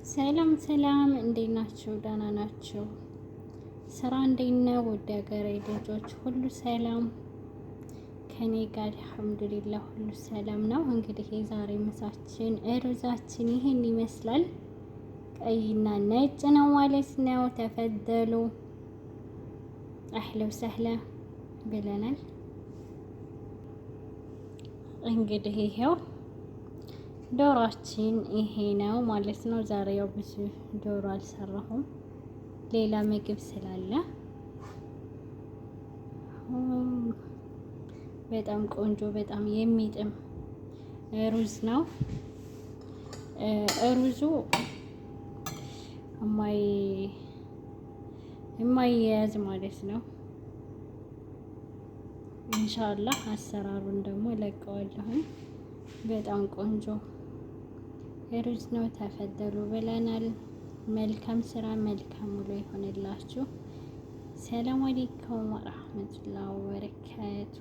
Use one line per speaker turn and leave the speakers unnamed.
ሰላም ሰላም፣ እንዴት ናችሁ? ደህና ናችሁ? ስራ እንዴት ነው? ውድ ሀገሬ ልጆች ሁሉ ሰላም ከኔ ጋር አልሐምዱሊላህ ሁሉ ሰላም ነው። እንግዲህ የዛሬ ምሳችን ሩዛችን ይህን ይመስላል። ቀይና ነጭ ነው ማለት ነው። ተፈደሉ አህለው ሰህላ ብለናል። እንግዲህ ይሄው ዶሯችን ይሄ ነው ማለት ነው። ዛሬ ያው ብዙ ዶሮ አልሰራሁም ሌላ ምግብ ስላለ በጣም ቆንጆ በጣም የሚጥም ሩዝ ነው። ሩዙ የማይያያዝ ማለት ነው። ኢንሻአላህ አሰራሩን ደግሞ እለቀዋለሁኝ። በጣም ቆንጆ ሩዝ ነው። ተፈደሉ ብለናል። መልካም ስራ መልካም ውሎ ይሆንላችሁ። ሰላም አለይኩም ወራህመቱላሂ ወበረካቱ።